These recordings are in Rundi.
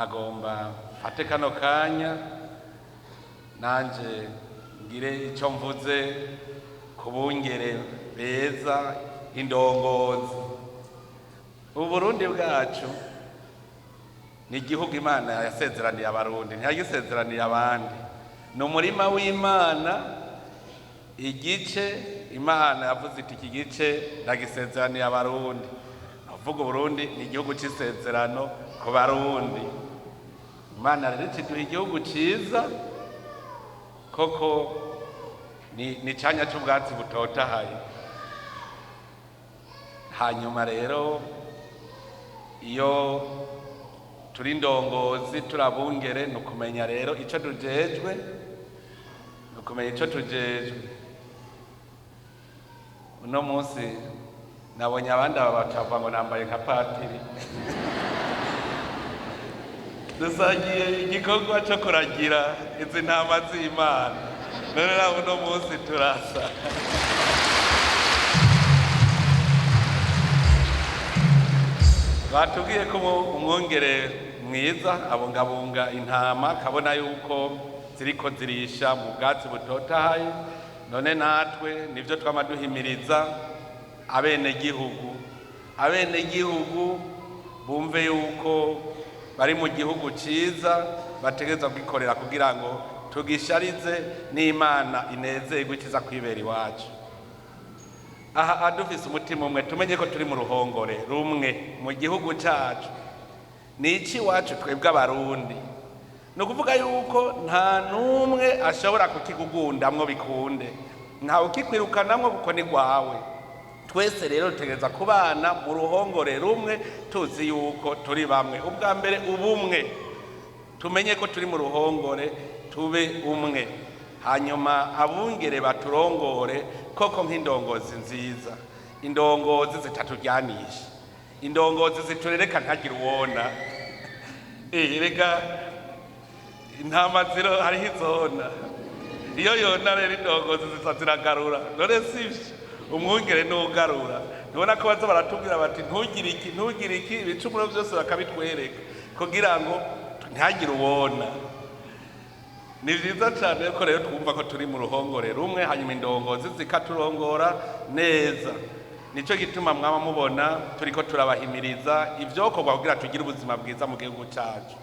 Nagomba mfate kano kanya nanje ngire icyo mvuze ku bungere beza, indongozi. Uburundi bwacu ni igihugu Imana yasezeraniye Abarundi, ntiyagisezeraniye abandi. Ni umurima w'Imana, igice Imana yavuze iti: "Iki gice ndagisezeraniye Abarundi." Avuga Uburundi ni igihugu c'isezerano ku Barundi. Imana rero ikiduha igihugu ciza koko, ni icanya c'ubwatsi butotahaye. Hanyuma rero iyo turi indongozi, turabungere, ni ukumenya rero ico tujejwe, ni ukumenya ico tujejwe. Uno munsi nabonye abandi aba bacavuga ngo nambaye nka patiri. Dusangiye igikorwa cyo kuragira izi ntama z'Imana, none nawe uno munsi turasa. Batubwiye ko umwungere mwiza abungabunga intama, akabona yuko ziriko zirisha mu bwatsi butotahaye. None natwe nibyo twama duhimiriza abenegihugu, abenegihugu bumve yuko bari mu gihugu ciza, bategerezwa kwikorera kugira ngo tugisharize n'Imana inezerwe ikiza kwibera iwacu. Aha adufise umutima umwe, tumenye ko turi mu ruhongore rumwe mu gihugu cacu. Ni iki iwacu twebwe Abarundi? Ni ukuvuga yuko nta n'umwe ashobora kukigugundamwo bikunde, ntawe ukikwirukanamwo kuko ni rwawe. Twese rero dutegereza kubana mu ruhongore rumwe, tuzi yuko turi bamwe. Ubwa mbere ubumwe, tumenye ko turi mu ruhongore, tube umwe. Hanyuma abungere baturongore koko nk'indongozi nziza, indongozi zitaturyanisha, indongozi ziturereka ntagire uwona. Rega intama ziro hariho izona, iyo yona rero indongozi ziza ziragarura. None sivyo? Umwungere n'ugarura. Ntubona ko baza baratubwira bati: "Ntugire iki, ntugire iki", ibicumuro byose bakabitwereka kugira ngo ntihagire uwona. Ni byiza cyane ko rero twumva ko turi mu ruhongore rumwe, hanyuma indongozi zikaturongora neza. Nicyo gituma mwaba mubona turiko turabahimiriza ivyokorwa kugira tugire ubuzima bwiza mu gihugu cacu.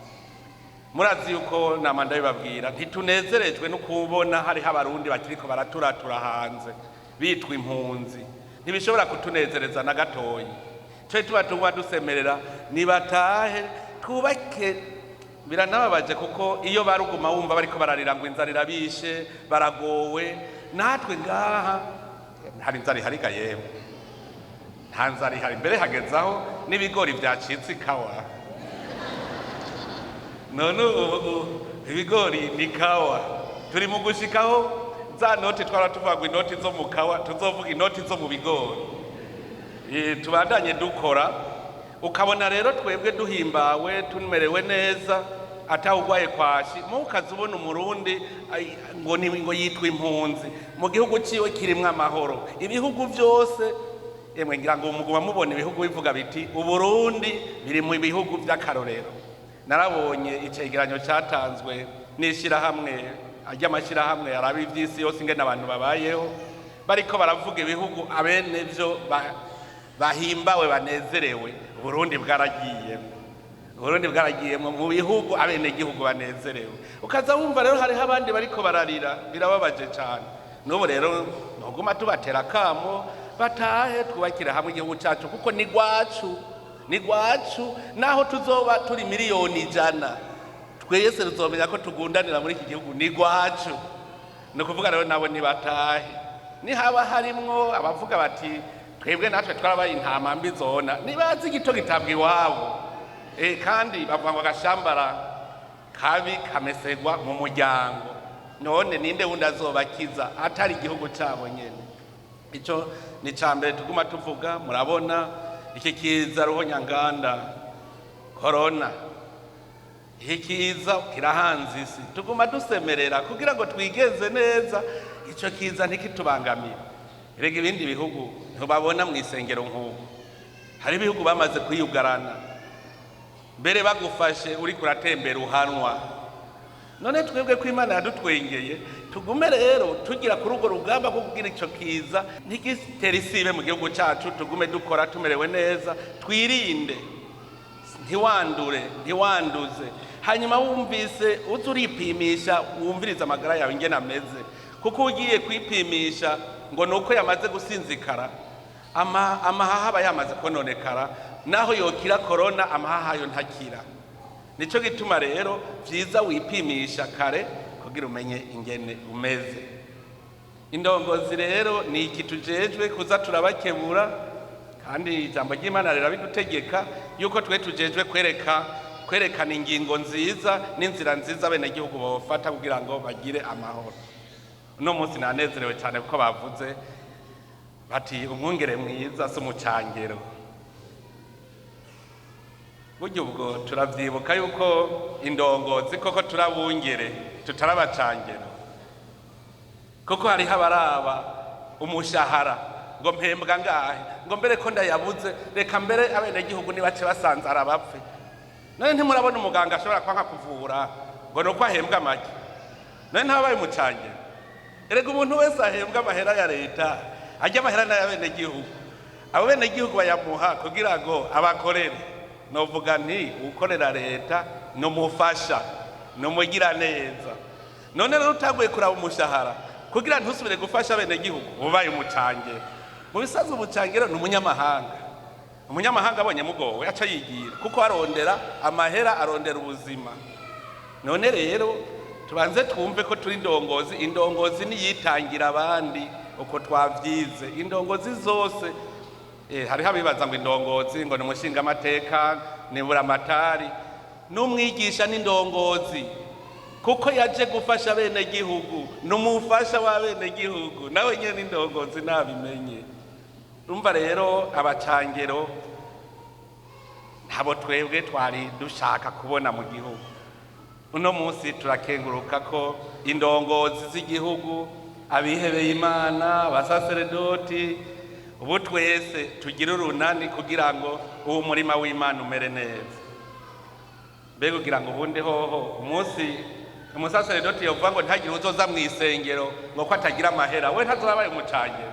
Murazi yuko nama ndabibabwira, ntitunezerejwe no kubona hariho Abarundi bakiriko baraturatura hanze bitwa impunzi. Ntibishobora kutunezereza na gatoyi. Twe tuba tuba dusemerera nibatahe twubake. Biranababaje kuko iyo baruguma wumva bariko bararira ngo inzara irabishe, baragowe. Natwe ngaha hari inzara ihariga? Yewe, nta nzara ihari. Mbere hagezaho n'ibigori vyacitse ikawa. None ubu ibigori ni kawa. Turi mu gushikaho za noti twara tuvuga ngo inoti zo mu kawa, tuzovuga inoti zo mu bigori. Tubandanye dukora. Ukabona rero twebwe duhimbawe, tumerewe neza, atawugwaye kwashi. Mukaza ubona Umurundi ngo ni ngo yitwa impunzi mu gihugu ciwe kirimwo amahoro. Ibihugu vyose, emwe ngira ngo muguma mubona ibihugu bivuga biti: "Uburundi biri mu bihugu vy'akarorero." Narabonye icegeranyo catanzwe n'ishirahamwe ry'amashyirahamwe araba ivy'isi yose ingene abantu babayeho, bariko baravuga ibihugu abene vyo bahimbawe, banezerewe. Uburundi bwaragiyemwo, Uburundi bwaragiyemwo mu bihugu abenegihugu banezerewe. Ukaza wumva rero hariho abandi bariko bararira, birababaje cane. N'ubu rero ntuguma tubatera akamo batahe, twubakire hamwe igihugu cacu, kuko ni rwacu, ni rwacu. Naho tuzoba turi miliyoni 100, twese tuzomenya ko tugundanira muri iki gihugu, ni rwacu. Ni ukuvuga rero nabo nibatahe. Nihaba harimwo abavuga bati: "Twebwe natwe twarabaye intama mbi zona", nibazi igito gitabwa iwabo. Kandi bavuga ngo agashambara kabi kamesegwa mu muryango. None ninde wundi azobakiza atari igihugu cabo nyene? Ico ni ca mbere tuguma tuvuga. Murabona iki kiza ruhonyanganda korona, iki kiza kirahanze isi. Tuguma dusemerera kugira ngo twigeze neza, ico kiza ntikitubangamire. Erega ibindi bihugu ntibabona mu isengero nk'uko hari ibihugu bamaze kwiyugarana. Mbere bagufashe uri kuratembera uhanwa. None twebwe ko Imana yadutwengeye, tugume rero tugira kuri urwo rugamba rwo kugira ico kiza ntigitere isibe mu gihugu cacu. Tugume dukora tumerewe neza, twirinde, ntiwandure, ntiwanduze. Hanyuma wumvise uze uripimisha, wumvirize amagara yawe ingene ameze, kuko ugiye kwipimisha ngo ni uko yamaze gusinzikara, amahaha aba yamaze kononekara. Naho yokira korona, amahaha yo ntakira. Nico gituma rero vyiza wipimisha kare kugira umenye ingene umeze. Indongozi rero ni iki tujejwe kuza turabakebura, kandi ijambo ry'Imana rirabidutegeka yuko twe tujejwe kwerekana ingingo nziza n'inzira nziza abenegihugu bofata kugira ngo bagire amahoro. Uno munsi nanezerewe cyane kuko bavuze bati umwungere mwiza si umucangero. Burya ubwo turavyibuka yuko indongozi koko turabungere, tutarabacangero, kuko hariho abaraba umushahara ngo mpembwa ngahe, ngo mbere ko ndayabuze, reka mbere abenegihugu nibace basanzara bapfe. None ntimurabona umuganga ashobora kwanka kuvura ngo nuko ahembwa make? None ntabaye umucangero? Erega umuntu wese ahembwa amahera ya leta, ajya amahera n'ay'abenegihugu, abo benegihugu bayamuha kugira ngo abakorere. Novuga nti ukorera leta ni umufasha, ni umugiraneza. None rero utaguye kuraba umushahara kugira ntusubire gufasha abenegihugu, ubaye umucangero. Mu bisanzwe umucangero ni umunyamahanga. Umunyamahanga abonye mugowe aca yigira, kuko arondera amahera, arondera ubuzima. None rero tubanze twumve ko turi indongozi. Indongozi niyitangira abandi, uko twavyize. Indongozi zose, hariho abibaza ngo indongozi ngo ni umushingamateka, ni buramatari, n'umwigisha n'indongozi, kuko yaje gufasha abenegihugu, ni umufasha w'abenegihugu, nawe nyene indongozi nabimenye. Urumva rero abacangero ntabo twebwe twari dushaka kubona mu gihugu. Uno munsi turakenguruka ko indongozi z'igihugu, abihebeye Imana, abasaseredoti, ubu twese tugira urunani kugira ngo uwo murima w'Imana umere neza. Mbega kugira ngo ubundi hoho umunsi umusaseredoti yovuga ngo ntagire uzoza mu isengero ngo ko atagira amahera, we ntazobaye umucangero?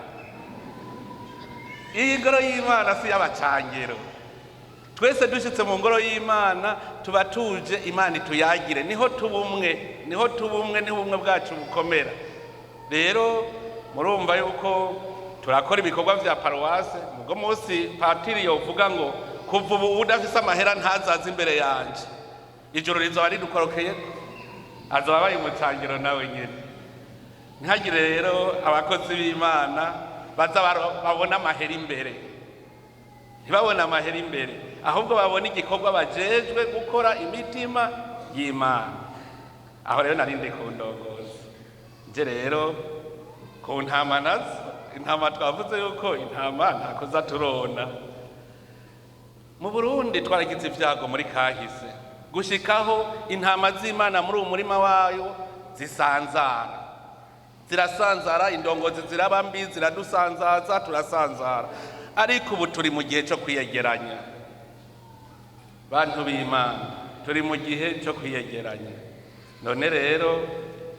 Iyi ngoro y'Imana si y'abacangero. Twese dushitse mu ngoro y'Imana tuba tuje Imana ituyagire, niho tuba umwe, niho tuba umwe, niho ubumwe bwacu bukomera. Rero murumva yuko turakora ibikorwa vya paruwase. Ubwo munsi patiri yovuga ngo kuva ubu udafise amahera ntazaza imbere yanje, ijoro rizoba ridukorokeye, azoba abaye umucangiro nawe nyene. Ntihagire rero abakozi b'Imana baza babona amahera imbere. Ntibabone amahera imbere, ahubwo babone igikorwa bajejwe gukora, imitima y'Imana. Aho rero narindi ku ndongozi, nje rero ku ntama nazo. Intama, twavuze yuko intama ntakoza turona. Mu Burundi twaragize ibyago muri kahise, gushikaho intama z'Imana muri uwo murima wayo zisanzara, zirasanzara. Indongozi ziraba mbi, ziradusanzaza, turasanzara. Ariko ubu turi mu gihe cyo kwiyegeranya, bantu b'Imana, turi mu gihe cyo kwiyegeranya. None rero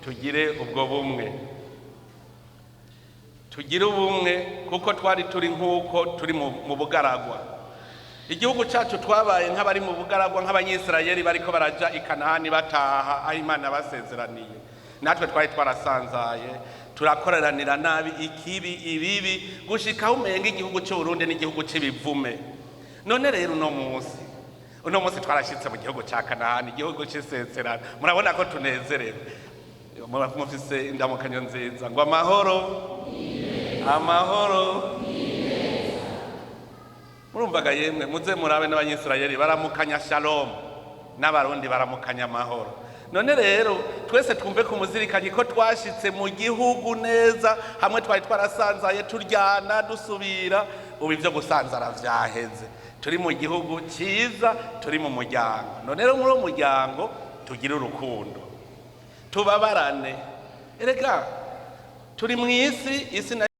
tugire ubwo bumwe, tugire ubumwe, kuko twari turi nk'uko turi mu bugaragwa. Igihugu cyacu twabaye nk'abari mu bugaragwa, nk'Abanyisirayeli bariko baraja i Kanahani bataha aho Imana basezeraniye. Natwe twari twarasanzaye, turakoreranira nabi, ikibi, ibibi, gushikaho umenga igihugu cy'Uburundi n'igihugu cy'ibivume. None rero uno munsi twarashyitse mu gihugu cya Kanahani, igihugu cy'isezerano. Murabona ko tunezerewe, mufise indamukanyo nziza ngo amahoro, amahoro. Murumvaga yemwe, muze murabe n'Abanyisirayeli baramukanya shalom, n'Abarundi baramukanya amahoro. None rero twese twumve ku muzirikanyi ko twashitse mu gihugu neza. Hamwe twari twarasanzaye, turyana, dusubira, ubu ibyo gusanzara vyaheze. Turi mu gihugu cyiza, turi mu muryango. None rero muri uwo muryango tugire urukundo, tubabarane. Erega turi mu isi, isi.